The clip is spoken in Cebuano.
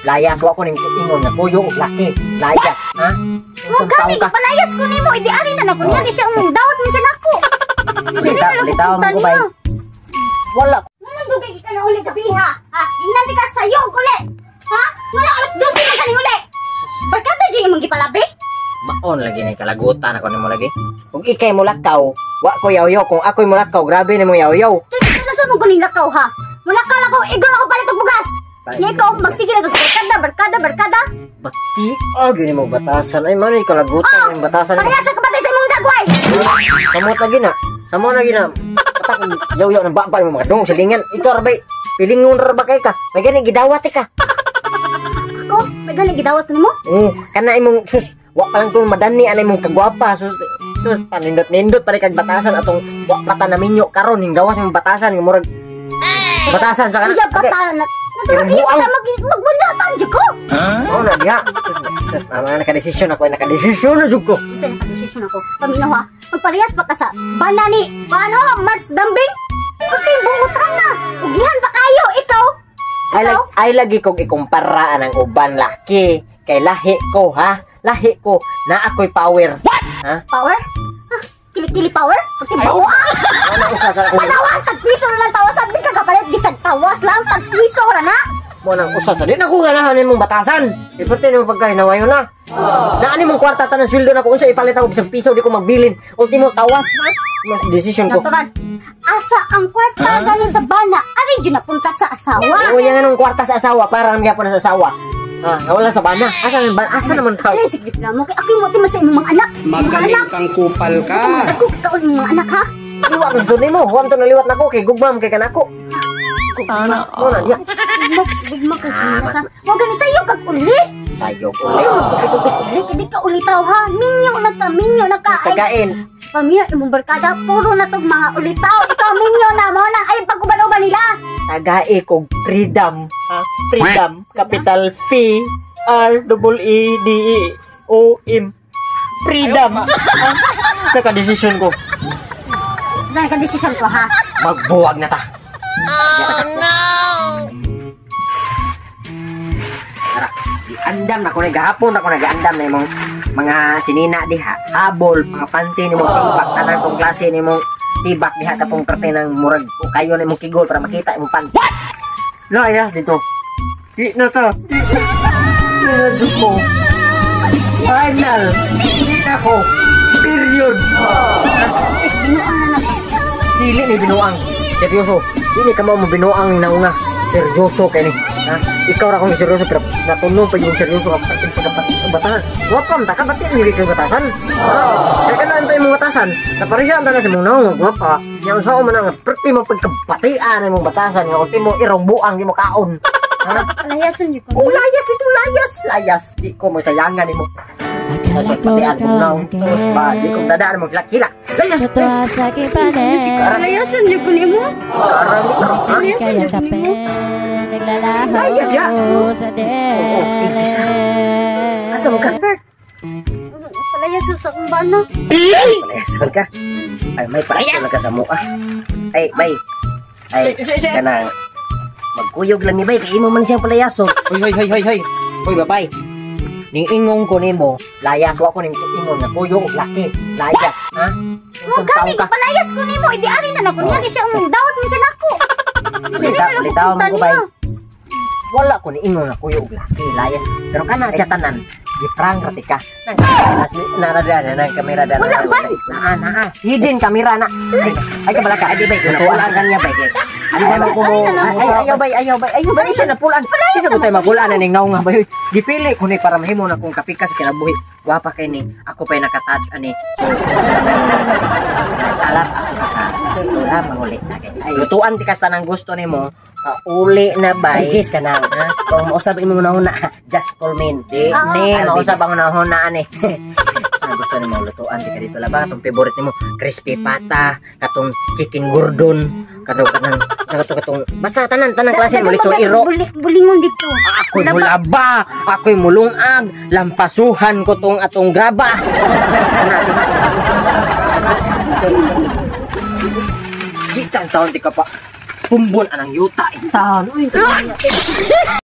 Layas, wa ko ning ingon nga kuyo og laki. Layas, ha? Mo Unsang taong gani ka? Palayas ko nimo, idi ari na nako niya di siya ang dawat man siya nako. Balita, balitaon mo ko bay. Wala. Nganong dugay ka na uli gabi ha? Ha? Ingnan di ka sayog uli. Ha? Wala alas 12 na gani uli. Barkada jud imong gipalabi? Maon lagi ni kalagutan ako nimo lagi. Kung ikay mulakaw, wa ko yaw-yaw. Kung ako'y mulakaw, grabe nimo yaw-yaw. Kay nasa mo guning lakaw ha? Mulakaw lang ko, igor ako palit og bugas. Nya ikaw magsige na kag barkada, barkada, barkada. Bati, ah, gini mo batasan. Ay, manoy kalagutan yung batasan. Parehas sa kapatay sa imong dagway. Samot lagi na. Samot lagi na. Patak, yaw-yaw ng baba mo mga dong silingan. Ikaw rabay, pilingon ra ba kay ka? May gani gidawat ka. Ako, may gani gidawat nimo? Kana imong sus, wa pa lang ko madani anay imong kagwapa sus. Sus, panindot-nindot pa kag batasan atong wa pa ta naminyo karon ning gawas imong batasan nga murag batasan sa kana. Iya bata na. Naturang Buang. iya ta magbundatan jud ko. Oh na diha. Sus, sus, ama nakadesisyon ako, nakadesisyon na jud ko. Unsa naka-desisyon ako? Paminaw ha. Magparehas pa ka sa bana ni paano Mars Dambing? Kunting buutan na. Ugihan pa kayo ikaw. Ay, ay lagi kong ikumpara ang uban laki kay lahi ko ha. Lahi ko na ako'y power. What? Ha? Power? Ha? Kili-kili power? Kunting buuan. Ano usa sa akong Panawas, tag piso na lang tawasan. Di ka kapalit, bisag tawas lang, tag piso ra na. Mo nang usa sa di na ko ganahan nimong batasan. Iperte nimo pagkahinawayon na. Naani mong kwarta tanan sweldo na ko unsa ipalit ako bisag piso di ko magbilin. Ultimo tawas man. Mas decision ko. Natural. Asa ang kwarta galing sa bana, ari jud napunta sa asawa. O yan anong kwarta sa asawa para naman gyapon na sa asawa. Ah, wala sa bana. Asa man ba? Asa naman tao? Ano sige mo kay ako mo sa imong mga anak. Mga Magaling anak. kang kupal ka. Dagko kaon imong mga anak ha. Liwat mas doon nimo. Huwag to naliwat nako kay gugmam kay kanako. Sana Mo na diya. Gugma, gugma ko Ah, sa. Wa gani sayo kag uli. Sayo ko. Ay, magpapigugod uli kay di ka uli taw ha. Minyo na ta, minyo na ka. Ay, Tagain. pamilya imong barkada puro na tog mga ulitaw. Ikaw minyo na mo na ay pag-uban-uban nila. Tagae kog freedom. Ha? Freedom. Capital F R double E D E O M. Freedom. Ha? Naka-decision ko. Diyan ka desisyon ko ha. Magbuwag na ta. Oh no! Tara, giandam na ko na gahapon na ko nagaandam na imong mga sinina diha. Habol, mga panty nimong tibak, tanan kong klase nimong tibak diha katong parte ng murag o kayo na imong kigol para makita imong panty. What? Layas dito. Di na ta. Di na Diyos ko. Final. Di na ko. Period. Binuang na na. Dili ni binuang. Seryoso. Dili ka mo binuang ni naunga. Seryoso kay ni. Ha? Ikaw ra kung seryoso pero natunog pa yung seryoso ka pagkating pagkabatasan. Wa pa man ta ka ba't hindi kay batasan? Kay kana antay mong batasan. Sa pareha anta na sa mong naong gwapa. Nya unsa man ang perti mo pagkabatian imong batasan nga ultimo irong buang di mo kaon. Ha? Palayasan jud ko. Oh, layas ito, layas, layas. Di ko mo sayangan nimo. Sa patian kong naong terus ba, di kong dadaan mo kilak-kilak. Layas, layas. Sa aking panin. Palayasan jud ko nimo. Sekarang di pero, ha? Kaya kape naglalaho Layas, ya. sa Oo, tigis, ah. Asa mo ka? Palayasan sa akong bana. Palayason ka? Ay, may palayason ka sa mua. Ay, bay. Ay, kanang magkuyog lang ni bay, kay imo man siyang palayason. Hoy, hoy, hoy, hoy, hoy. Hoy, babay. Ning ingong ko nimo, layas wa ko ning ingon nga kuyog og laki. Layas, ha? Mo gani palayas ko nimo, idi ari na nako niya di siya ang dawat man siya nako. Balita, balitaon mo ko bay. Wala ko ni ingon nga kuyog og laki, layas. Pero kana siya tanan, giprang ra ti ka. Nang kamera na nang kamera na. Wala ba? Naa, naa. Hidden kamera na. Ay, ay kabala ka, ay bay, napulaan ka niya bay. Ay, ay, ko mo. Ay, ayaw bay, ayaw bay, ayaw bay, siya napulaan. Isa ko tayo mapulaan na ning naong nga bay. Gipili ko ni para mahimo na kong kapika sa kinabuhi. Gwapa kay ni, ako pa'y nakatouch ani. So, alap ako ka sa wala manguli na kay. Lutuan ti kasta ng gusto nimo. Uli na bay. Ay, Jess, ka na. Kung mausap imong una, just call me. Di, Oo. ni, mausap ang unahon na ani. Sa gusto nimo lutuan ti ka dito laba katong favorite nimo crispy pata, katong chicken gordon, katong kanang katong katong basta tanan tanang klase mo lechon iro. Bulingon dito. Ako'y mulaba, ako'y mulungag, lampasuhan ko tong atong graba. Ana, diba? Di taon ti ka pa. Pumbon anang yuta. Taon. Uy,